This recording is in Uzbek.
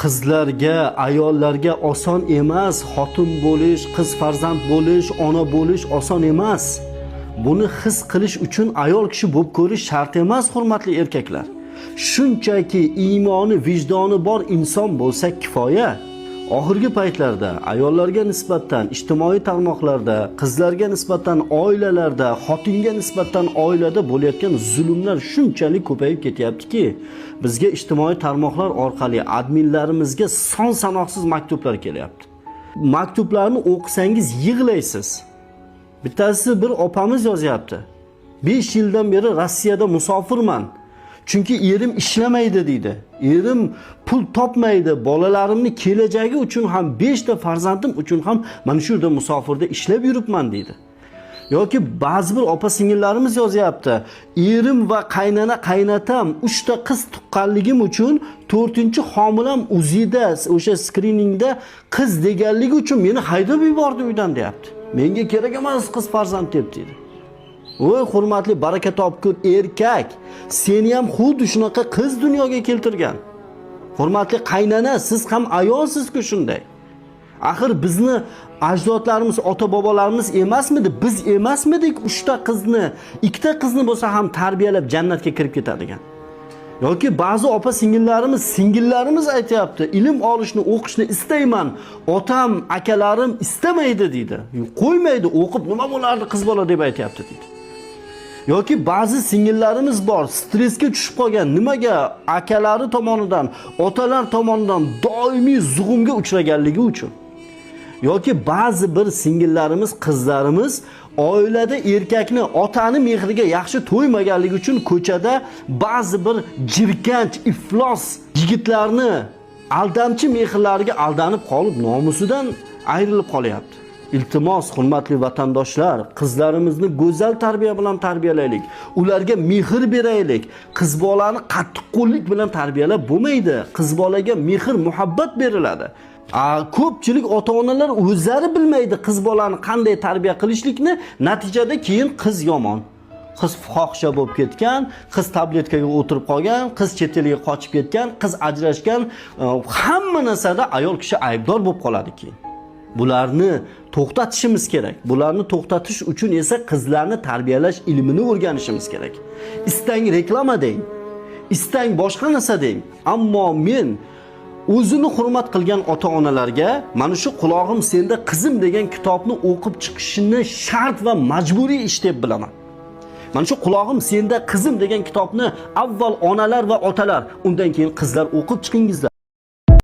Qizlarga, ayollarga oson emas xotin bo'lish, qiz farzand bo'lish, ona bo'lish oson emas. Buni his qilish uchun ayol kishi bo'lib ko'rish shart emas, hurmatli erkaklar. Shunchaki iymoni, vijdoni bor inson bo'lsa kifoya. Oxirgi paytlarda ayollarga nisbatan ijtimoiy tarmoqlarda, qizlarga nisbatan oilalarda, xotinga nisbatan oilada bo'layotgan zulmlar shunchalik ko'payib ketyaptiki, bizga ijtimoiy tarmoqlar orqali adminlarimizga son sanoqsiz maktublar kelyapti. Maktublarni o'qisangiz yig'laysiz. Bittasi bir opamiz yozyapti. 5 yildan beri Rossiyada musofirman. Chunki erim ishlamaydi deydi. Erim pul topmaydi. Bolalarimni kelajagi uchun ham, 5 ta farzandim uchun ham mana shu yerda musofirda ishlab yuribman deydi. Yoki ba'zi bir opa singillarimiz yozyapti. Erim va qaynana qaynatam 3 ta qiz tuqqanligim uchun 4-homilam UZIda, o'sha skriningda qiz deganligi uchun meni haydab yubordi uydan deyapti. Menga kerak emas qiz farzand deb deydi. Voy hurmatli baraka topkur erkak, seni ham xuddi shunaqa qiz dunyoga keltirgan. Hurmatli qaynana, siz ham ayolsiz-ku shunday. Axir bizni ajdodlarimiz, ota bobolarimiz emasmidi? Biz emasmidik 3 ta qizni, 2 ta qizni bo'lsa ham tarbiyalab jannatga kirib ketadigan? Yoki ba'zi opa singillarimiz, singillarimiz aytyapti, ilm olishni, o'qishni istayman, otam, akalarim istamaydi deydi. Qo'ymaydi, o'qib nima bo'lardi qiz bola deb aytyapti deydi. Yoki ba'zi singillarimiz bor, stressga tushib qolgan, nimaga akalari tomonidan, otalar tomonidan doimiy zug'umga uchraganligi uchun. Yoki ba'zi bir singillarimiz, qizlarimiz oilada erkakni, otani mehriga yaxshi to'ymaganligi uchun ko'chada ba'zi bir jirkanch, iflos yigitlarni aldamchi mehrlariga aldanib qolib, nomusidan ayrilib qolyapti. Iltimos, hurmatli vatandoshlar, qizlarimizni go'zal tarbiya bilan tarbiyalaylik. Ularga mehr beraylik. Qiz bolani qattiqqo'llik bilan tarbiyalab bo'lmaydi. Qiz bolaga mehr, muhabbat beriladi. Ko'pchilik ota-onalar o'zlari bilmaydi qiz bolani qanday tarbiya qilishlikni, natijada keyin qiz yomon. Qiz fohisha bo'lib ketgan, qiz tabletkaga o'tirib qolgan, qiz chet elga qochib ketgan, qiz ajrashgan, hamma narsada ayol kishi aybdor bo'lib qoladi keyin. Bularni to'xtatishimiz kerak. Bularni to'xtatish uchun esa qizlarni tarbiyalash ilmini o'rganishimiz kerak. Istang reklama deng, istang boshqa narsa deng, ammo men o'zini hurmat qilgan ota-onalarga mana shu Qulog'im senda qizim degan kitobni o'qib chiqishini shart va majburiy ish deb bilaman. Mana shu Qulog'im senda qizim degan kitobni avval onalar va otalar, undan keyin qizlar o'qib chiqingizlar.